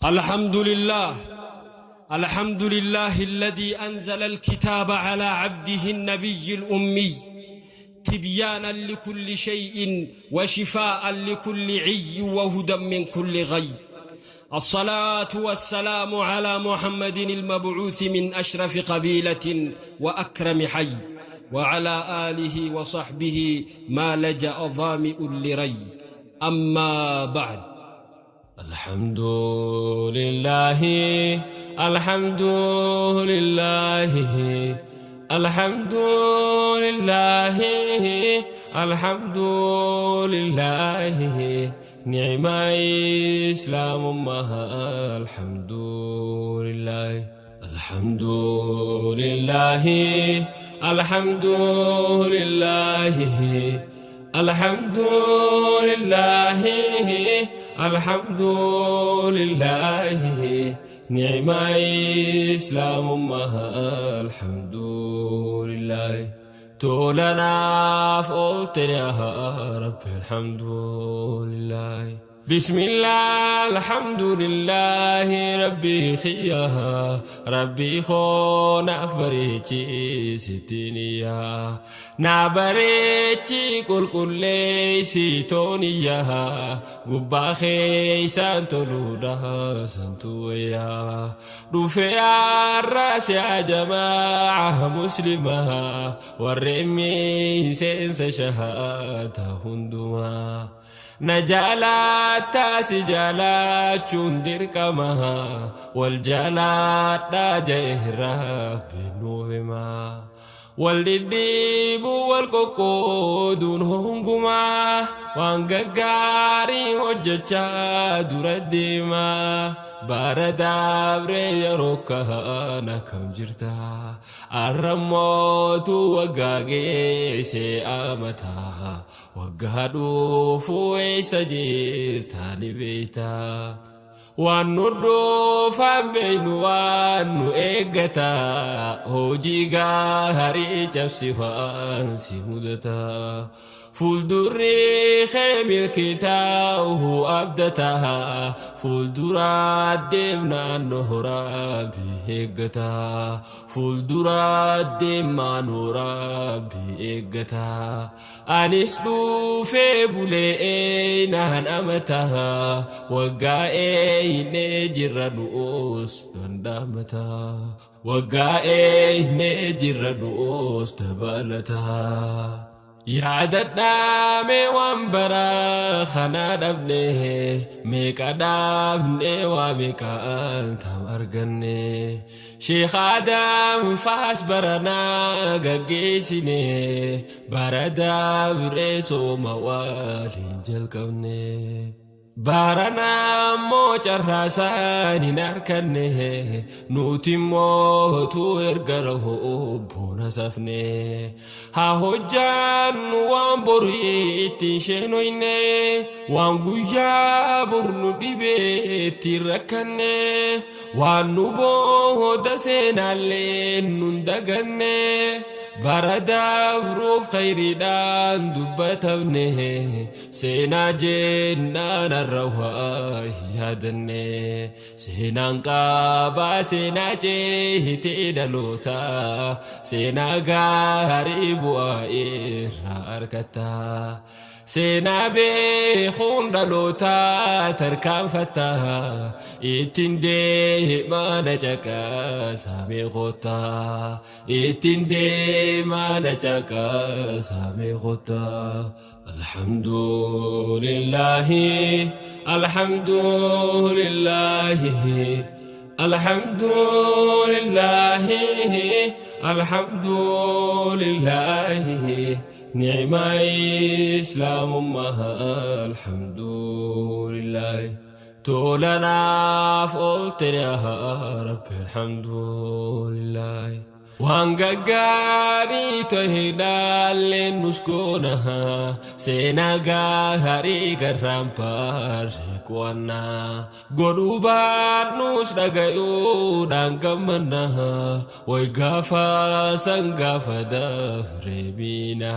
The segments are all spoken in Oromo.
الحمد لله، الحمد لله الذي أنزل الكتاب على عبده النبي الأمي تبيانا لكل شيء وشفاء لكل عي وهدى من كل غي. الصلاة والسلام على محمد المبعوث من أشرف قبيلة وأكرم حي، وعلى آله وصحبه ما لجأ ظامئ لري. أما بعد، الحمد لله، الحمد لله، الحمد لله، الحمد لله، نعم إسلام مها، الحمد لله، الحمد لله، الحمد لله، الحمد لله، الحمد لله، نعم إسلام مها، الحمد لله، تولنا فوت يا رب، الحمد لله. بسم الله، الحمد لله، ربي خيها ربي خونا بريتي ستينيا نابريتي كل كل سيتونيا قبا خيسان تلودا سنتويا رفع الراس يا جماعة مسلمة والرمي سنس شهادة هندما نجالات سجالات dirqama wal jalaadha ja'e rabbi nuuf hima. Wal dhidhiibuu wal qoqqooduun hongumaa waan gaggaarii hojjechaa dura deemaa. Bara dabree yeroo kana kam jirta? Arrammootu waggaa geessee amataa, waggaa dhufu eessa jirta ni beekta. Waan nu dhufaan beeynu waan nu eeggata, hojii gaarii cabsi waan si mudata. Fuuldurri kee milkii ta'uu abdata, fuuldura deemnaan rabbi eeggata, fuuldura deemaan rabbi eeggata. Anis dhufee bulee naan amata, waggaa eeynee jirra du'uus danda'amata, waggaa eeynee jirra du'uus dabalata. Yaadadhaame waan bara kana dhabne, meeqa dhabne, waa meeqaan tam arganne. Sheekh Adam faas baranaa gaggeessine, bara dabree sooma waliin jalqabne. Baranaa immoo carraasaan hin arkanne, nuti immoo erga boona safne. Haa hojjaannu waan borii ittiin sheenoyne, waan guyyaa bornu dhibee ittiin rakkanne, waan nu booda seenaallee nun daganne. Bara dabruuf khayriidhaan dubbatamne, seenaa jennaan har'a waa yaadanne. Seenaan qabaa seenaa ceehitee dhaloota, seenaa gaarii bu'aa irraa argata. Seenaa beekuun dhaloota tarkaanfata, ittiin deemaa na caqasaa meeqota, ittiin deemaa na caqasaa meeqota. الحمد لله، الحمد لله، الحمد لله، الحمد لله، نعم إسلام مها، الحمد لله، تولنا فوت يا رب، الحمد لله. Waan gaggaarii ta'e dhaalleen nus goona, seenaa gaarii garraan paaree qo'annaa. Godhuu baannus dhaga'uudhaan gammanna, way gaafa san gaafa dareemina.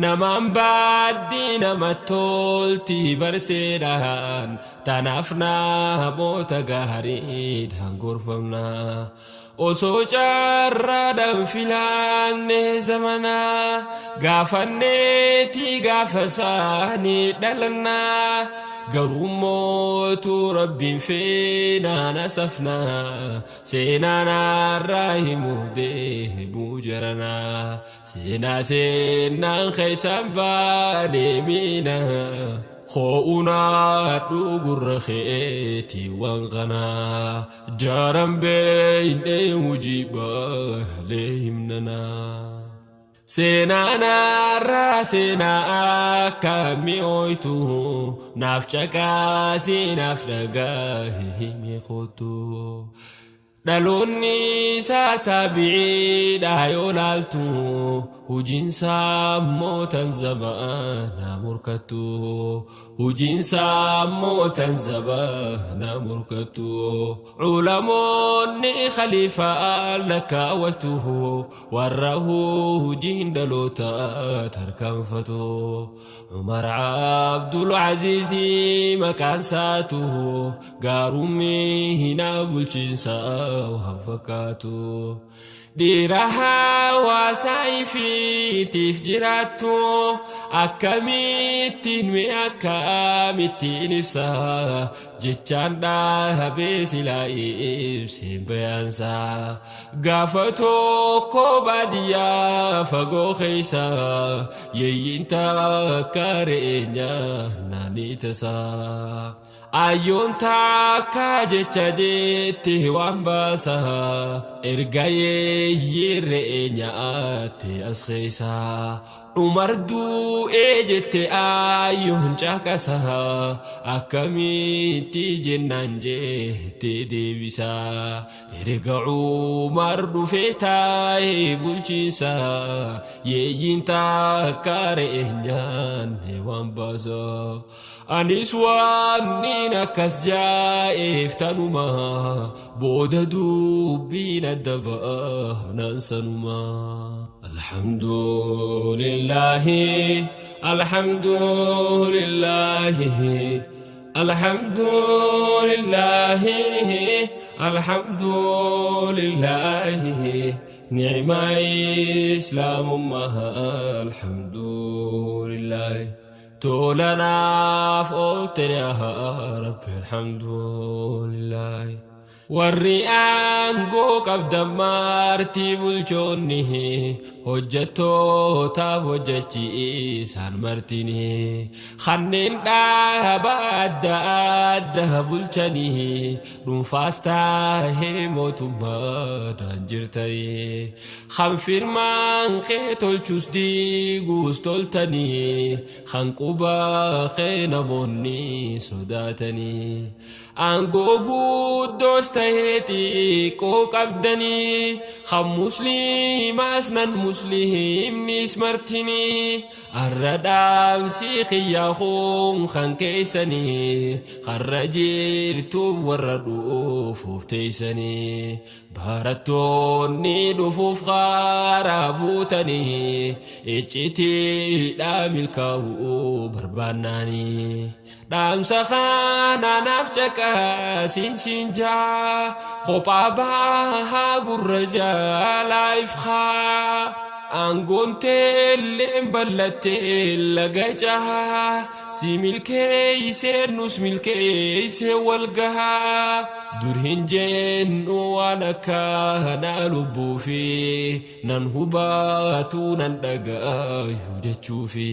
Namaan baaddii nama tolti barseedhaan, tanaaf namoota gaariidhaan gorfamna. Osoo carraadhaan filaanne zamanaa, gaafanneeti gaafa isaanii dhalannaa. Garuu mootuu rabbiin feenaan asafnaa, seenaan har'aa himuuf deemuu jaranaa. Seenaa seenaan keessaan baanee miina hoo'unaa dhugurra keetii waan kanaa jaaran beeynee hojii baalee himnanaa. Seenaan har'aa seenaa akkamii ooytu, naaf caqasii naaf dhagaa himi kootu. Dhaloonni isaa taabi'iidha yoo laaltu, hojiinsaa immoo tan zamanaa morkattu. Hojiinsaa immoo tan zamanaa morkattu. Culamoonni khaliifaa lakkaawwatu, warra hojiin dhaloota tarkaanfatu. Umar Abdul Aziizii maqaan isaatu, gaarummi hinaa bulchiinsa waan fakkaatu. Dhiira hawaasaa ifiitiif jiraattu, akkamittiin mee akkamittiin ibsa, jechaan dhaabee silaa ibseen bayaansa. Gaafa tokko baadiyyaa fagoo keessa yeeyyiin takka re'eenya naanii tasaa. Ayyoon takka jecha jette waan baasa, erga yeeyyiin re'ee nyaatte as keessa. Umar du'ee jette ayyoon caqasa, akkamitti jennaan jette deebisa. Erga Umar dhufee taa'ee bulchiinsa, yeeyyiin takka re'ee nyaanne waan baasa. Anis waan akkas jaa'eef tanuma, booda dubbiin adda baanaan sanuma. Alhamdulillahi, alhamdulillahi, alhamdulillahi, alhamdulillahi, ni'ma islaamummaa, alhamdulillahi. Tolanaaf oolte yaa Rabbi, alhamdulillahi. Warri aangoo qabdan marti, bulchoonni hojjettootaaf hojjechiisaan martini, kanneen dhaaba adda adda bulchanii, dhuunfaas taahee mootummaadhaan jirtanii, kan firmaan kee tolchus diiguus toltanii, kan qubaa kee namoonni sodaatanii, aangoo guddoos tahee xiqqoo qabdanii, kan musliimaas nan musliimnis martinii, arra dhaamsi kiyyaa kun kan keeysanii, karra jirtuuf warra dhufuuf teeysanii, barattoonni dhufuuf karaa buutanii, iccitiidha milkaa'uu barbaannaanii. Dhaamsa kana naaf caqasiin siin jaa, kophaa bahaa gurra jalaa ifkaa. Aangoon teelleen ballattee laga cahaa, si milkeeysee nus milkeeysee wal gahaa. Dur hin jennu waan akkanaa lubbuufi nan hubatu nan dhagayu jechuufi.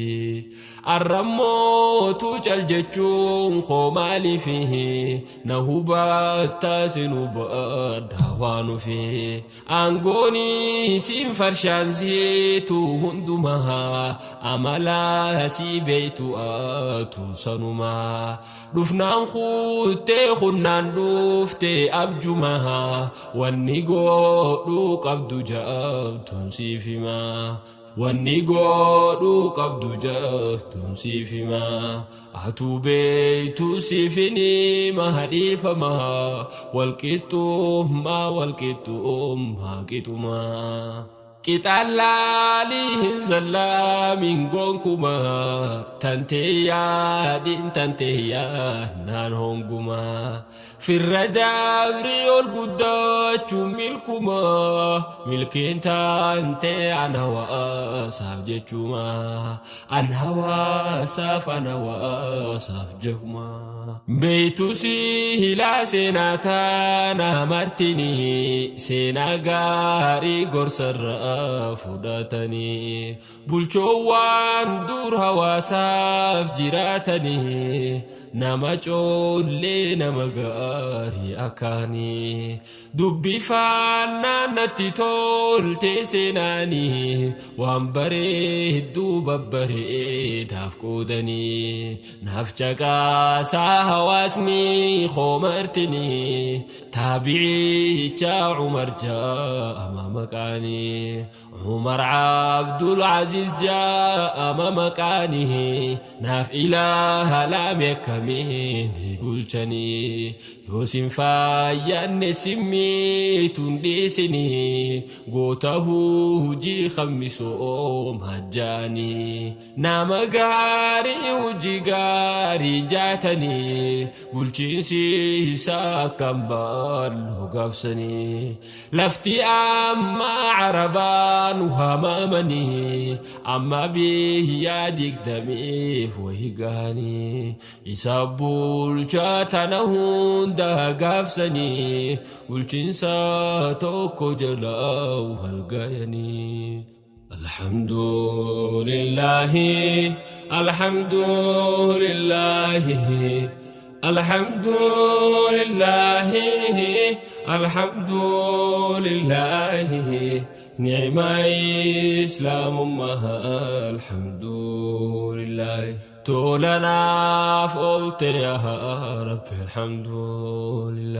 Arrammootu cal jechuun koo maaliifi na hubattaa sin hubadha waan ofi. Aangooni siin farshaan siitu hundumaa amala sii beeytu atu sanumaa. Dhufnaan kuttee kunnaan dhufte abjumaa wanni godhuu qabdu jabtuun siif himaa. Wanni godhuu qabdu jabtuun siif himaa. Atuu beeytu siif hima dhiifamaa walqixxummaa walqixxummaa qixumaa. Qixaan hin zallaamiin gonkumaa tantee yaadin tantee yaadnaan hongumaa. Firra dabri ol guddachuu milkumaa milkiin tantee an hawaasaaf jechumaa. An hawaasaaf an hawaasaaf jechumaa. Beeytu si hilaa seenaa taana martini seenaa gaarii gorsarraa fudhatanii bulchoowwan dur hawaasaaf jiraatanii nama coollee nama gaarii akkaanii dubbi faannaan natti tolte seenaanii waan bareedduu babbareedaaf qoodanii naaf caqaasaa hawaasni koomartinii taabicicha Umar jaama maqaanii Umar Abdul Aziz jaama maqaanii naaf ilaaha laame akkamiin bulchanii yoosin faayyanne simmiituun dhiisinii goota hujii kammisoo majjaanii nama gaarii hojii gaarii jaatanii bulchiinsi isaa akkam baallu gaafsanii lafti amma arabaan hamaamanii amma biyya digdamiif wahi gahanii isa bulchaa tana hunda gaafsanii bulchiinsa tokko jala wal gayanii. الحمد لله الحمد لله الحمد لله الحمد لله نعم إسلام أمها الحمد لله تولنا فوتر يا رب الحمد لله.